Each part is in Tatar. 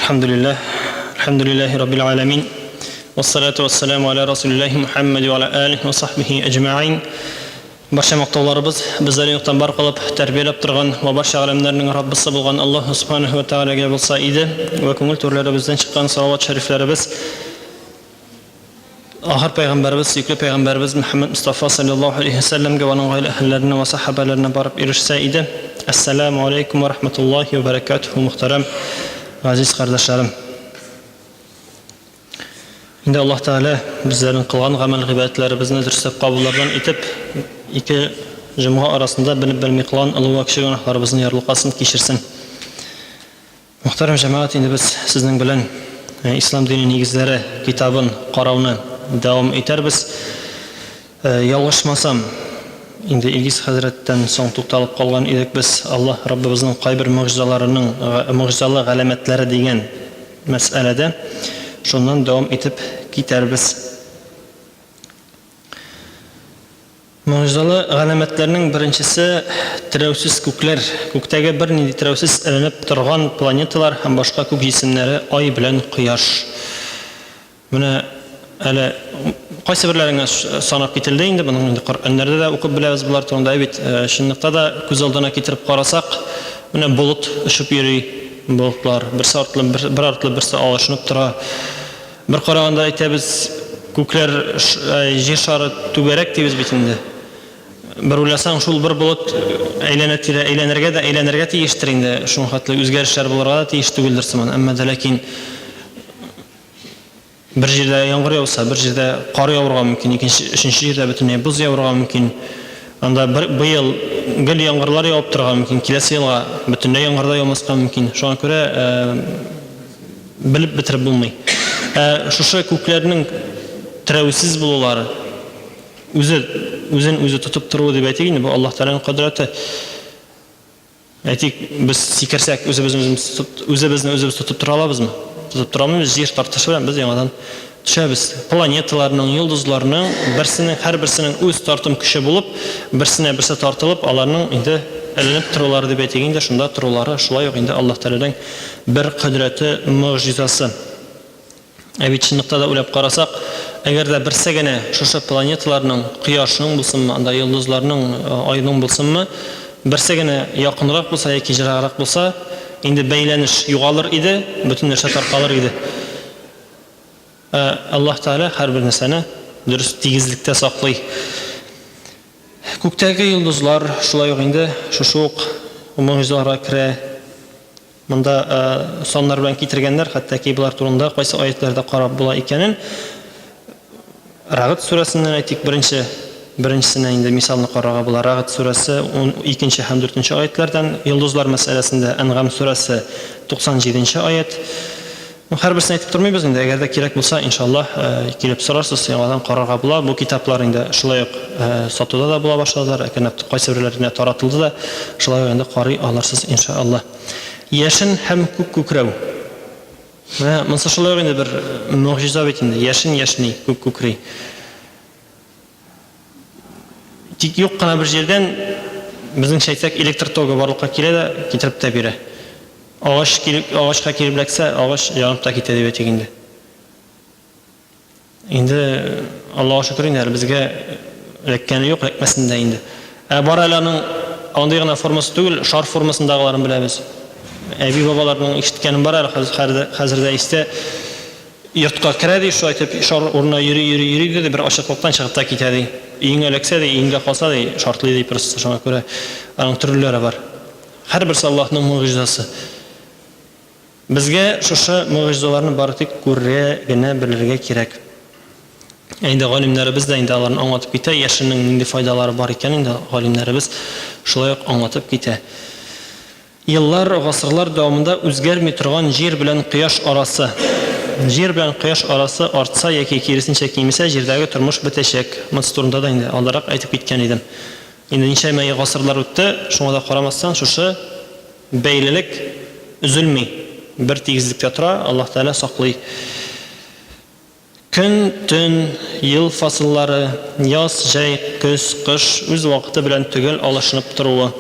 Әлхәмдүлилләһ, әлхәмдүлилләһи раббил галәмин, вассалату вассаламу аля расулиллаһи Мухәммәд ва аля алихи ва сахбихи әҗмәгыйн. Барча мактауларыбыз безләрне юктан бар кылып, тәрбияләп торган вә барча галәмнәрнең Раббысы булган Аллаһу субханаһу ва тәгаләгә булса иде, вә күңел түрләребездән чыккан салават шәрифләребез Ахыр пәйгамбәребез, сөекле пәйгамбәребез Мөхәммәд Мостафа салләллаһу алейһи вә сәлләмгә вә аның гаилә әһелләренә вә сәхабәләренә барып ирешсә иде. Әссәләмү алейкум вә рахматуллаһи вә бәрәкәтүһү, мөхтәрәм газиз кардәшләрем. Инде Аллаһ Тәгалә безләрнең кылган гамәл-гыйбадәтләребезне дөресләп кабуллардан итеп, ике җомга арасында белеп-белми кылган олы вә кече гөнаһларыбызны ярлыкасын, кичерсен. Мөхтәрәм җәмәгать, инде без сезнең белән Ислам дине нигезләре китабын карауны дәвам итәрбез. Ялгышмасам, инде Илгиз хәзрәттән соң тукталып калган идек без Аллаһ Раббыбызның кайбер могҗизаларының могҗизалы галәмәтләре дигән мәсьәләдә. Шуннан дәвам итеп китәрбез. Могҗизалы галәмәтләрнең беренчесе, терәүсез күкләр, күктәге бернинди терәүсез эленеп торган планеталар һәм башка күк җисемнәре, Ай белән Кояш. Менә әле кайсы берләреңә санап кителде инде, моның инде Коръәннәрдә дә укып беләбез болар турында, ә бит чынлыкта да күз алдына китереп карасак, менә болыт очып йөри, болытлар берсе артлы бер артлы берсе алышынып тора. Бер караганда әйтәбез, күкләр, җир шары түгәрәк дибез бит инде. Бер уйласаң, шул бер болыт әйләнә-тирә әйләнергә дә әйләнергә тиештер инде, шуның хәтле үзгәрешләр булырга да тиеш түгелдер сыман. Әмма дә ләкин бер җирдә яңгыр яуса, бер җирдә кар явырга мөмкин, икенче, өченче җирдә бөтенләй боз явырга мөмкин. Анда бер быел гел яңгырлар явып торырга мөмкин, киләсе елга бөтенләй яңгыр да яумаска мөмкин. Шуңа күрә Белеп бетереп булмый. Ә шушы күкләрнең терәүсез булулары, үзе үзен үзе тотып торуы дип әйтик инде, бу Аллаһ Тәгаләнең кодрәте. Әйтик, без сикерсәк, үзебезне үзебез тотып, үзебезне үзебез тотып тора алабызмы? Тотып тора алмыйбыз, җир тартышы белән без яңадан төшәбез. Планеталарның, йолдызларның берсенең, һәрберсенең үз тартым көче булып, берсенә берсе тартылып, аларның инде эленеп торулары дип әйтик инде, шунда торулары шулай ук инде Аллаһ Тәгаләнең Бер кодрәте, могҗизасы. Ә бит чынлыкта да уйлап карасак, әгәр дә берсе генә шушы планеталарның, Кояшның булсынмы, анда йолдызларның, Айның булсынмы, берсе генә якынрак булса яки ераграк булса, инде бәйләнеш югалыр иде, бөтен нәрсә таркалыр иде. Ә Аллаһ Тәгалә һәрбер нәрсәне дөрес тигезлектә саклый. Күктәге йолдызлар шулай ук инде шушы ук могҗизаларга керә. Монда саннар белән китергәннәр, хәтта ки болар турында кайсы аятьләрдә карап була икәнен. Рәгъд сүрәсеннән әйтик, беренче беренчесенә инде мисалны карарга була. Рәгъд сүрәсе 12 һәм 4 аятьләрдән, йолдызлар мәсьәләсендә Әнгам сүрәсе 97 аять. Ну, һәрберсен әйтеп тормыйбыз инде, әгәр дә кирәк булса, иншаллаһ, килеп сорарсыз, яңадан карарга була. Бу китаплар инде шулай ук сатуда да була башладылар, әкренләп кайсыберләренә таратылды да, шулай ук инде карый алырсыз, иншаллаһ. Яшен һәм күк күкрәү. Менә монысы шулай ук инде бер могҗиза бит инде, яшен яшьни, күк күкри. Тик юк кына бер җирдән, безнеңчә әйтсәк, электр тогы барлыкка килә дә, китереп тә бирә. Агач килеп, агачка килеп эләксә, агач янып та китә дип әйтик инде. Инде Аллага шөкер инде әле безгә эләккәне юк, эләкмәсен дә инде. Ә бар әле аның андый гына формасы түгел, шар формасындагыларын беләбез. Әби-бабаларның ишеткәнем бар әле хәзер дә истә. Йортка керә, ди, шулай итеп, шар урынына йөри, йөри, йөри, ди, бер ачыклыктан чыгып та китә, ди. Өеңә эләксә, ди, өеңдә калса, ди, шартлый, ди, просто. Шуңа күрә аның төрлеләре бар. Һәрберсе Аллаһның могҗизасы. Безгә шушы могҗизаларны бары тик күрергә генә белергә кирәк. Ә инде галимнәребез дә инде аларны аңлатып китә, яшеннең нинди файдалары бар икәнен инде галимнәребез шулай ук аңлатып китә. Еллар, гасырлар дәвамында үзгәрми торган Җир белән Кояш арасы. Җир белән Кояш арасы артса яки киресенчә кимесә, Җирдәге тормыш бетәчәк. Монысы турында да инде алдарак әйтеп киткән идем. Инде ничәмә гасырлар үтте, шуңа да карамастан, шушы бәйлелек өзелми, бер тигезлектә тора, Аллаһ Тәгалә саклый. Көн, төн, ел фасыллары, яз, җәй, көз, кыш үз вакыты белән төгәл алышынып торуы.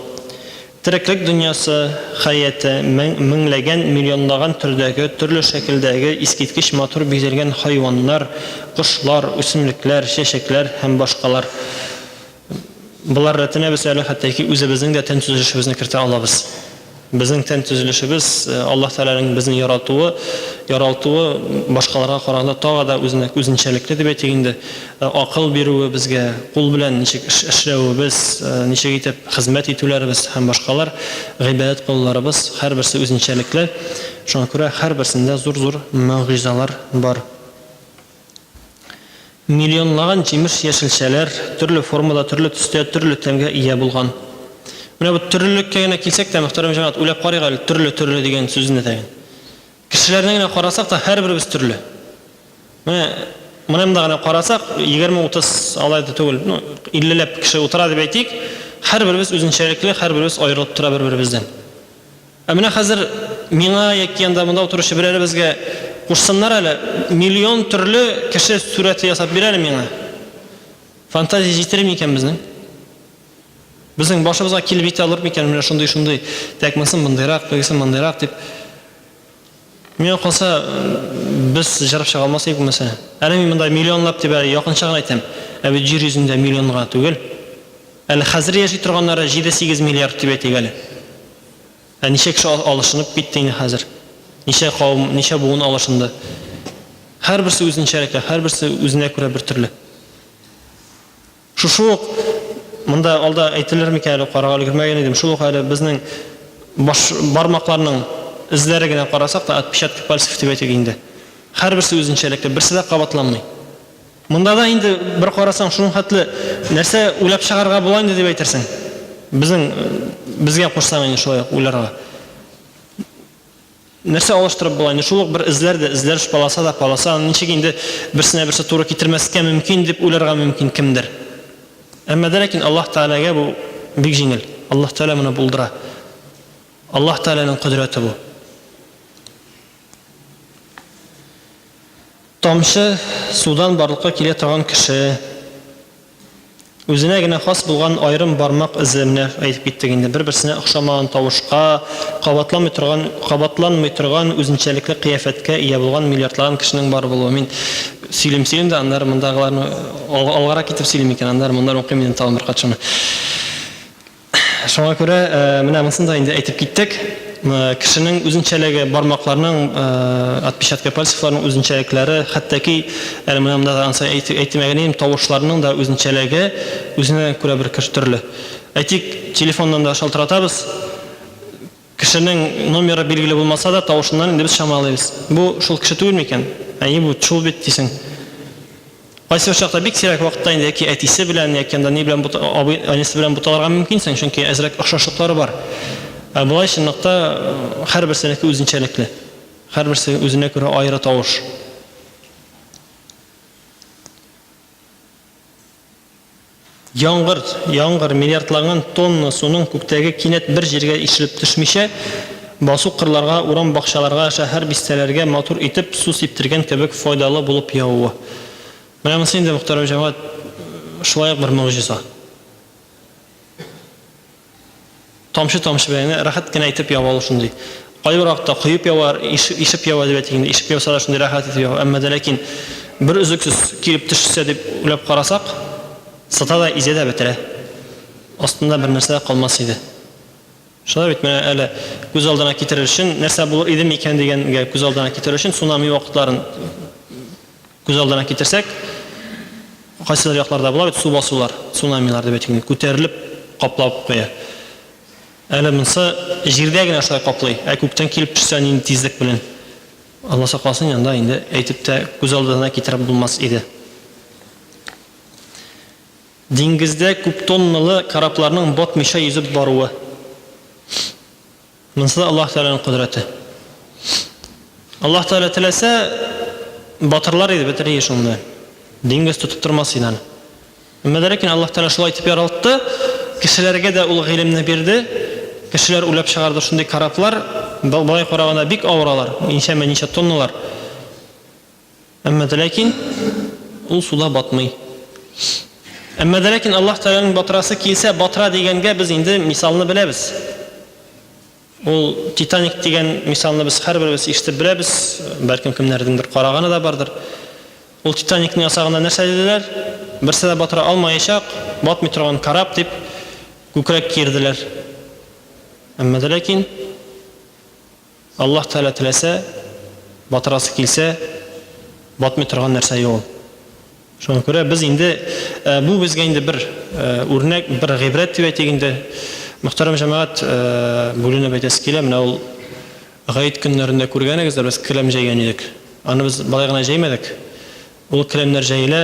Тереклек дөньясы, хәяте, мең, меңләгән, миллионлаган төрдәге, төрле шәкелдәге искиткеч матур бизәлгән хайваннар, кошлар, үсемлекләр, чәчәкләр һәм башкалар. Болар рәтенә без әле хәтта ки үзебезнең дә тән төзелешебезне кертә алабыз. Безнең тән төзелешебез, Аллаһ Тәгаләнең безне яратуы, яралтуы башкаларга караганда тагы да үзенә үзенчәлекле дип әйтик инде. Акыл бирүе безгә, кул белән ничек эш эшләвебез, ничек итеп хезмәт итүләребез һәм башкалар гыйбадәт кылуларыбыз һәрберсе үзенчәлекле. Шуңа күрә һәрберсендә зур-зур могҗизалар бар. Миллионлаган җимеш-яшелчәләр төрле формада, төрле төстә, төрле тәмгә ия булган. Менә бу төрлелеккә генә килсәк тә, мөхтәрәм җәмәгать, уйлап карыйк әле, төрле-төрле дигән сүзне дә. Кешеләрне генә карасак та, һәрберебез төрле. Менә менә монда гына карасак, 20-30 алай да түгел, ну, 50ләп кеше утыра дип әйтик, һәрберебез үзенчәлекле, һәрберебез аерылып тора бер-беребездән. Ә менә хәзер миңа яки анда монда утыручы берәребезгә кушсыннар әле, миллион төрле кеше сурәте ясап бир әле миңа. Фантазия җитер микән безнең? Безнең башыбызга килеп җитә алыр микән менә шундый-шундый, тәк монысы мондыйрак, тегесе мондыйрак дип. Миңа калса, без җырып чыга алмас идек бу мәсьәлә. Әле мин монда миллионлап дип әле якынча гына әйтәм. Ә бит җир йөзендә миллион гына түгел. Әле хәзер яши торганнары 7-8 миллиард дип әйтик әле. Ә ничә кеше алышынып китте инде хәзер? Ничә кавым, ничә буын алышынды? Һәрберсе үзенчәлекле, һәрберсе үзенә күрә бер төрле. Шушы ук монда алда әйтелер микән әле, карарга өлгермәгән идем. Шул ук әле безнең баш бармакларның эзләре генә карасак та, отпечатки пальцев дип әйтик инде. Һәрберсе үзенчәлекле, берсе дә кабатланмый. Монда да инде бер карасаң, шуның хәтле нәрсә уйлап чыгарырга була инде дип әйтерсең. Безнең безгә кушсаң инде шулай ук уйларга. Нәрсә алыштырып була инде? Шул ук бер эзләр дә, эзләр полоса да полоса, аны ничек инде берсенә берсе туры китермәскә мөмкин дип уйларга мөмкин кемдер. Әмма дә ләкин Аллаһ Тәгаләгә бу бик җиңел. Аллаһ Тәгалә моны булдыра. Аллаһ Тәгаләнең кодрәте бу. Тамчы судан барлыкка килә торган кеше. Үзенә генә хас булган аерым бармак эзе, менә әйтеп киттек инде, бер-берсенә охшамаган тавышка, кабатламый торган, кабатланмый торган үзенчәлекле кыяфәткә ия булган миллиардлаган кешенең бар булуы. Мин сөйлим-сөйлим дә, аннары мондагыларны алгарак китеп сөйлим икән, аннары моннан укыйм инде тагын бер кат шуны. Шуңа күрә менә монысын да инде әйтеп киттек. Кешенең үзенчәлеге, бармакларның, отпечатка пальцевларның үзенчәлекләре, хәтта ки, әле менә монда да ансы әйтмәгән идем, тавышларның да үзенчәлеге үзенә күрә бер төрле. Әйтик, телефоннан да шалтыратабыз, кешенең номеры билгеле булмаса да, тавышыннан инде без чамалыйбыз. Бу шул кеше түгел микән? Әйе, бу шул бит, дисең. Кайсыбер чакта бик сирәк вакытта инде яки әтисе белән, яки анда ни белән абый, әнисе белән буталырга мөмкинсең, чөнки әзрәк охшашлыклары бар. Ә болай чынлыкта һәрберсенеке үзенчәлекле. Һәрберсе үзенә күрә аеры тавыш. Яңгыр, яңгыр, миллиардлаган тонна суның күктәге кинәт бер җиргә ишелеп төшмичә, басу-кырларга, урам-бакчаларга, шәһәр-бистәләргә матур итеп су сиптергән кебек файдалы булып явуы. Менә монысы инде, мөхтәрәм җәмәгать, шулай ук бер могҗиза. Тамчы-тамчы белән генә рәхәт кенә итеп ява ул шундый. Кайбер вакытта коеп ява, ишеп ява дип әйтик инде, ишеп яуса да шундый рәхәт итеп ява. Әмма дә ләкин бер өзлексез килеп төшсә дип уйлап карасак, сыта да, изә дә бетерә. Астында бер нәрсә дә калмас иде. Шулай бит, менә әле күз алдына китерер өчен, нәрсә булыр иде микән дигәнгә күз алдына китерер өчен цунами вакытларын күз алдына китерсәк, кайсыдыр якларда була бит су басулар, цунамилар дип әйтик инде, күтәрелеп каплап куя. Әле монысы җирдә генә шулай каплый, ә күктән килеп төшсә нинди тизлек белән. Алла сакласын, анда инде әйтеп тә күз алдына китереп булмас иде. Диңгездә күптонналы корабларның батмыйча йөзеп баруы. Монысы да Аллаһ Тәгаләнең кодрәте. Аллаһ Тәгалә теләсә, батырлар иде, бетерер иде шуны. Диңгез тотып тормас иде аны. Әмма дә ләкин Аллаһ Тәгалә шулай итеп яралтты, кешеләргә дә ул гыйлемне бирде. Кешеләр уйлап чыгарды шундый кораблар, болай караганда бик авыр алар, ничәмә-ничә тонналар. Әмма дә ләкин ул суда батмый. Әмма дә ләкин Аллаһ Тәгаләнең батырасы килсә, батыра дигәнгә без инде мисалны беләбез. Ул Титаник дигән мисалны без һәрберебез ишетеп беләбез, бәлкем кемнәрдеңдер караганы да бардыр. Ул Титаникны ясаганда нәрсә диделәр? Берсе дә батыра алмаячак, батмый торган кораб дип күкрәк киерделәр. Әмма дә ләкин Аллаһ Тәгалә теләсә, батырасы килсә, батмый торган нәрсә юк ул. Шуңа күрә без инде, бу безгә инде бер үрнәк, бер гыйбрәт дип әйтик инде. Мөхтәрәм җәмәгать, бүленеп әйтәсе килә, менә ул гает көннәрендә күргәнегездер, без келәм җәйгән идек. Аны без болай гына җәймәдек. Ул келәмнәр җәелә,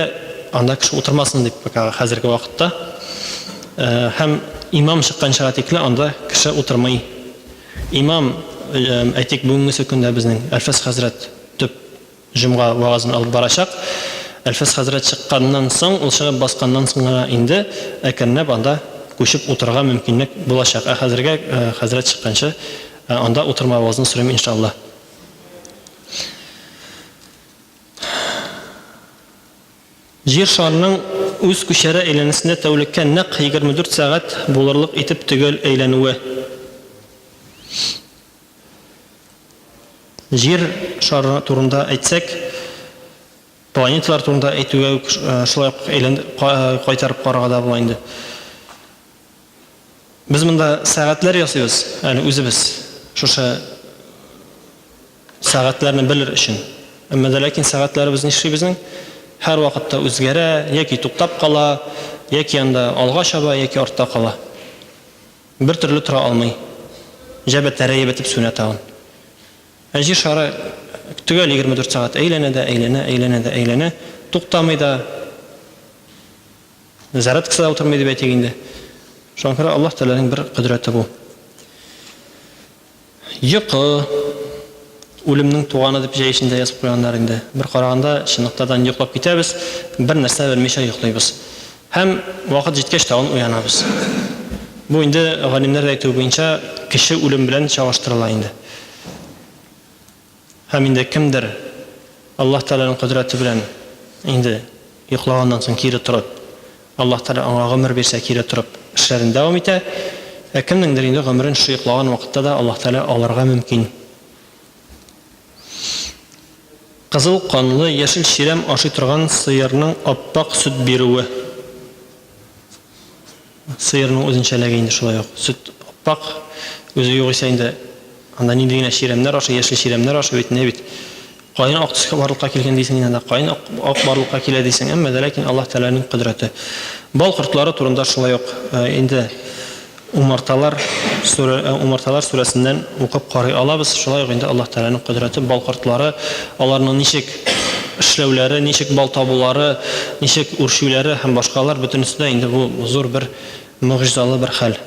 анда кеше утырмасын дип, пока хәзерге вакытта. Һәм имам чыкканчыга тикле анда кеше утырмый. Имам, әйтик, бүгенгесе көндә безнең Әлфәс хәзрәт төп җомга вәгазен алып барачак. Әлфәс хәзрәт чыкканнан соң, ул чыгып басканнан соң гына инде әкренләп анда күчеп утырырга мөмкинлек булачак. Ә хәзергә хәзрәт чыкканчы анда утырмавыгызны сорыйм, иншалла. Җир шарының үз күчәре әйләнесендә тәүлеккә нәкъ 24 сәгать булырлык итеп төгәл әйләнүе. Җир шары турында әйтсәк, планеталар турында әйтүгә үк шулай ук әйлән кайтарып карарга да була инде. Без монда сәгатьләр ясыйбыз, әле үзебез шушы Сәгатьләрне белер өчен. Әмма дә ләкин сәгатьләребез нишли безнең? Һәрвакытта үзгәрә, яки туктап кала, яки анда алга чаба, яки артта кала. Бер төрле тора алмый. Җә бәтәрәе бетеп сүнә тагын. Ә Җир шары төгәл 24 сәгать әйләнә дә әйләнә, әйләнә дә әйләнә, туктамый да, зарядкасы да утырмый дип әйтик инде. Шуңа күрә Аллаһ Тәгаләнең бер кодрәте бу. Йокы, үлемнең туганы дип җәй эчендә язып куйганнар инде. Бер караганда, чынлыктадан йоклап китәбез, бер нәрсә белмичә йоклыйбыз. Һәм вакыт җиткәч тагын уянабыз. Бу инде галимнәр дә әйтүе буенча кече үлем белән чагыштырыла инде. Һәм инде кемдер Аллаһ Тәгаләнең кодрәте белән инде йоклаганнан соң кире торып, Аллаһ Тәгалә аңа гомер бирсә, кире торып эшләрен дәвам итә. Ә кемнеңдер инде гомерен шушы йоклаган вакытта да Аллаһ Тәгалә алырга мөмкин. Кызыл канлы яшел чирәм ашый торган сыерның ап-ак сөт бирүе. Сыерның үзенчәлеге инде шулай ук. Сөт ап-ак, үзе югыйсә инде анда нинди генә чирәмнәр ашый, яшел чирәмнәр ашый бит, не бит. Каен ак төскә барлыкка килгән дисең инде анда, каен ак, ак барлыкка килә дисең, әмма дә ләкин Аллаһ Тәгаләнең кодрәте. Бал кортлары турында шулай ук инде Умарталар сүрә, Умарталар сүрәсеннән укып карый алабыз. Шулай ук инде Аллаһ Тәгаләнең кодрәте, бал кортлары, аларның ничек эшләүләре, ничек бал табулары, ничек үрчүләре һәм башкалар бөтенесе дә инде бу зур бер могҗизалы бер хәл.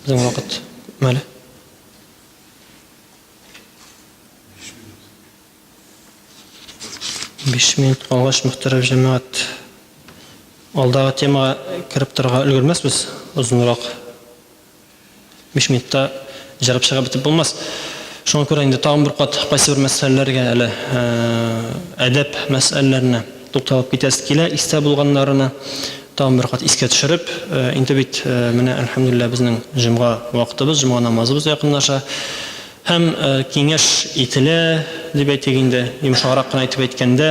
Безнең вакыт күпме әле? 5 минут калгач, мөхтәрәм җәмәгать, алдагы темага кереп торырга өлгермәсбез, озынрак. 5 минутта җырып чыгып бетеп булмас. Шуңа күрә инде тагын бер кат кайсы бер мәсьәләләргә әле әдәп мәсьәләләренә тукталып китәсе килә, истә булганнарына тагын бер кат искә төшереп, инде бит менә әлхәмдүлилләһ безнең җомга вакытыбыз, җомга намазыбыз якынлаша. Һәм киңәш ителә, дип әйтик инде, йомшаграк кына итеп әйткәндә,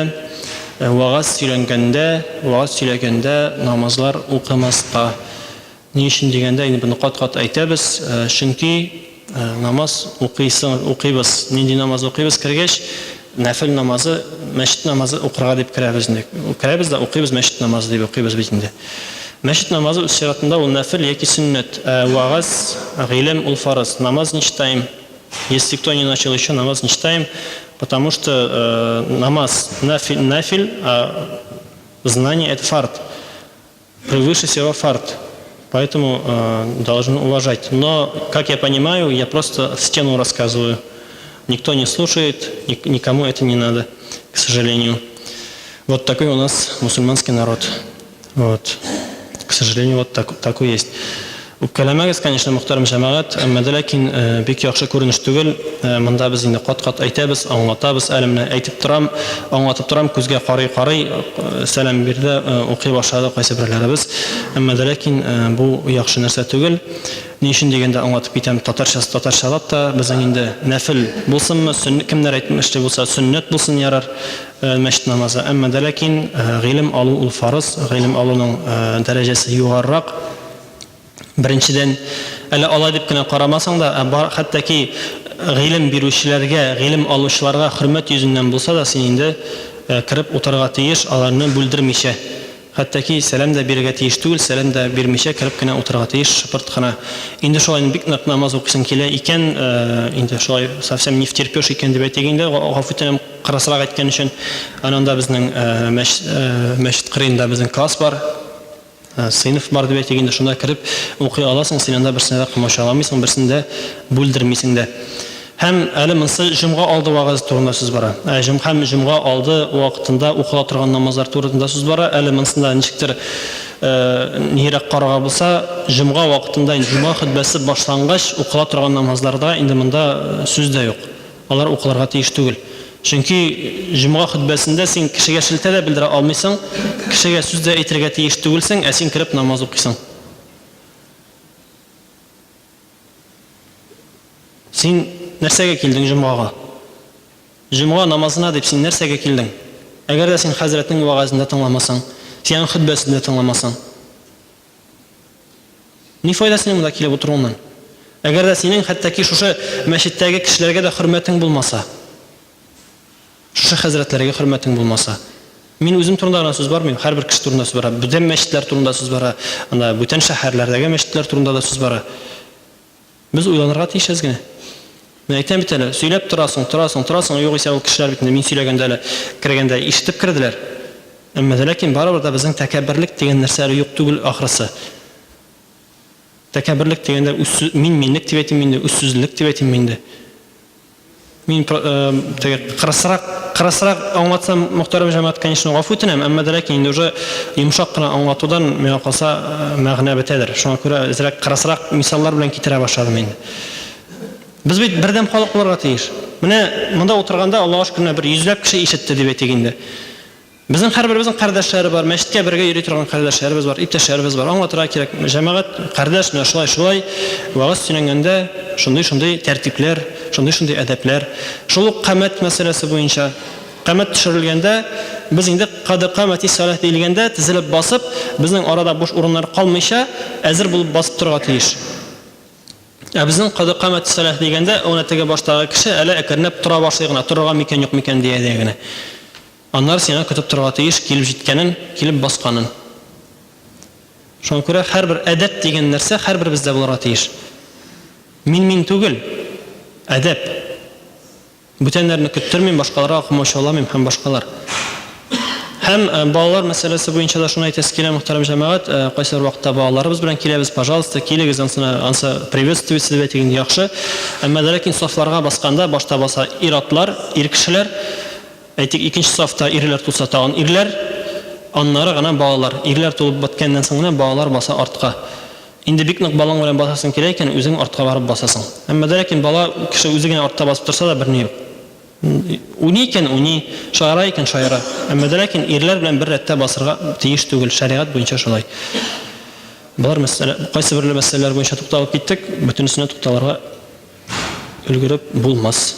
вәгазь сөйләнгәндә, вәгазь сөйләгәндә намазлар укымаска. Ни өчен дигәндә, инде моны кат-кат әйтәбез, чөнки намаз укыйсың, укыйбыз. Нинди намаз укыйбыз? Кергәч, нәфел намазы, мәчет намазы укырга дип керәбез инде. Керәбез дә укыйбыз мәчет намазы дип укыйбыз бит инде. Мәчет намазы үз чиратында ул нәфел яки сөннәт, ә вәгазь, гыйлем ул фарыз. Намаз не читаем. Если кто не начал еще, намаз не читаем, потому что намаз нафиль, нафиль, а знание это фард. Превыше всего фард. Поэтому должен уважать. Но, как я понимаю, я просто в стену рассказываю. Никто не слушает, никому это не надо, к сожалению. Вот такой у нас мусульманский народ. Вот. К сожалению, вот так, такой есть. Үпкәләмәгез, конечно, мөхтәрәм җәмәгать, әмма дә ләкин бик яхшы күренеш түгел. Монда без инде кат-кат әйтәбез, аңлатабыз, әле менә әйтеп торам, аңлатып торам, күзгә карый-карый сәлам бирде, укый башлады кайсыберләребез. Әмма дә ләкин бу яхшы нәрсә түгел. Ни өчен дигәндә аңлатып китәм, татарчасы татарчалап та, безнең инде нәфел булсынмы, сөнн, кемнәр әйтмешли булса, сөннәт булсын ярар, мәчет намазы. Әмма дә ләкин гыйлем алу ул фарыз, гыйлем алуның дәрәҗәсе югарырак. Беренчедән, әле алай дип кенә карамасаң да, ә бар, хәтта ки гыйлем бирүчеләргә, гыйлем алучыларга хөрмәт йөзеннән булса да, син инде кереп утырырга тиеш, аларны бүлдермичә. Хәтта ки сәлам дә бирергә тиеш түгел, сәлам дә бирмичә кереп кенә утырырга тиеш, шыпырт кына. Инде шулай бик нык намаз укыйсың килә икән, инде шулай совсем не втерпешь икән дип әйтик инде, гафу үтенәм кырысрак әйткән өчен. Ананда безнең мәчет кырыенда безнең класс бар, сыйныф бар дип әйтик инде, шунда кереп укый аласың, син анда берсенә дә комачауламыйсың, берсен дә бүлдермисең дә. Һәм әле монсы җомга алды вәгазе турында сүз бара. Ә җом һәм җомга алды вакытында укыла торган намазлар турында сүз бара. Әле монсында ничектер нирәк карарга булса, җомга вакытында инде җомга хөтбәсе башлангач укыла торган намазларда инде монда сүз дә юк. Алар укылырга тиеш түгел. Чөнки җомга хөтбәсендә син кешегә шелтә дә белдерә алмыйсың, кешегә сүз дә әйтергә тиеш түгелсең, ә син кереп намаз укыйсың. Син нәрсәгә килдең җомгага? Җомга намазына дип син нәрсәгә килдең? Әгәр дә син хәзрәтнең вәгазен дә тыңламасаң, син аның хөтбәсен дә тыңламасаң, ни файда синең монда килеп утыруыңнан? Әгәр дә синең хәтта ки шушы мәчеттәге кешеләргә дә хөрмәтең булмаса, шушы хәзрәтләргә хөрмәтең булмаса, мин үзем турында гына сүз бармыйм, һәрбер кеше турында сүз бара, бүтән мәчетләр турында сүз бара, анда бүтән шәһәрләрдәге мәчетләр турында да сүз бара. Без уйланырга тиеш әз генә. Мин әйтәм бит әле, сөйләп торасың, торасың, торасың, югыйсә ул кешеләр бит инде мин сөйләгәндә әле кергәндә ишетеп керделәр. Әмма дә ләкин барыбер дә безнең тәкәбберлек дигән нәрсә әле юк түгел ахрысы. Тәкәбберлек дигәндә үз мин-минлек дип әйтим инде, үзсүзлелек дип әйтим инде. Мин теге кырысрак, кырысрак аңлатсам, мөхтәрәм җәмәгать, конечно, гафу үтенәм, әмма дә ләкин инде уже йомшак кына аңлатудан миңа калса мәгънә бетәдер. Шуңа күрә әзрәк кырысрак мисаллар белән китерә башладым инде. Без бит бердәм халык булырга тиеш. Менә монда утырганда, Аллага шөкер, менә бер йөзләп кеше ишетте дип әйтик инде. Безнең һәрберебезнең кардәшләре бар, мәчеткә бергә йөри торган кардәшләребез бар, иптәшләребез бар. Аңлатырга кирәк, җәмәгать, кардәш, менә шулай-шулай, вәгазь сөйләнгәндә шундый-шундый тәртипләр, шундый-шундый әдәпләр. Шул ук камәт мәсьәләсе буенча. Камәт төшерелгәндә, без инде кад камәтис саләһ диелгәндә, тезелеп басып, безнең арада буш урыннар калмыйча, әзер булып басып торырга тиеш. Ә безнең кад камәтис саләһ дигәндә, әнә теге баштагы кеше әле әкренләп тора башлый гына, торырга микән, юк микән дия-дия генә. Аннары сиңа көтеп торырга тиеш килеп җиткәнен, килеп басканын. Шуңа күрә һәрбер әдәп дигән нәрсә һәрберебездә булырга тиеш. Мин-мин түгел, әдәп. Бүтәннәрне көттермим, башкаларга комачауламыйм һәм башкалар. Һәм балалар мәсьәләсе буенча да шуны әйтәсе килә, мөхтәрәм җәмәгать, кайсыбер вакытта балаларыбыз белән киләбез, пожалуйста, килегез, ансына, ансы приветствуется дип әйтик инде, яхшы. Әмма дә ләкин сафларга басканда башта баса ир-атлар, ир кешеләр, Әйтик, икенче сафта ирләр тулса, тагын ирләр, аннары гына балалар. Ирләр тулып беткәннән соң гына балалар баса артка. Инде бик нык балаң белән басасың килә икән, үзең артка барып басасың. Әмма дә ләкин бала кеше үзе генә артта басып торса да берни юк. Уйный икән, уйный, шаяра икән, шаяра. Әмма дә ләкин ирләр белән бер рәттә басырга тиеш түгел, шәригать буенча шулай. Болар мәсьәлә, кайсыбер мәсьәләләр буенча тукталып киттек, бөтенесенә тукталырга өлгереп булмас.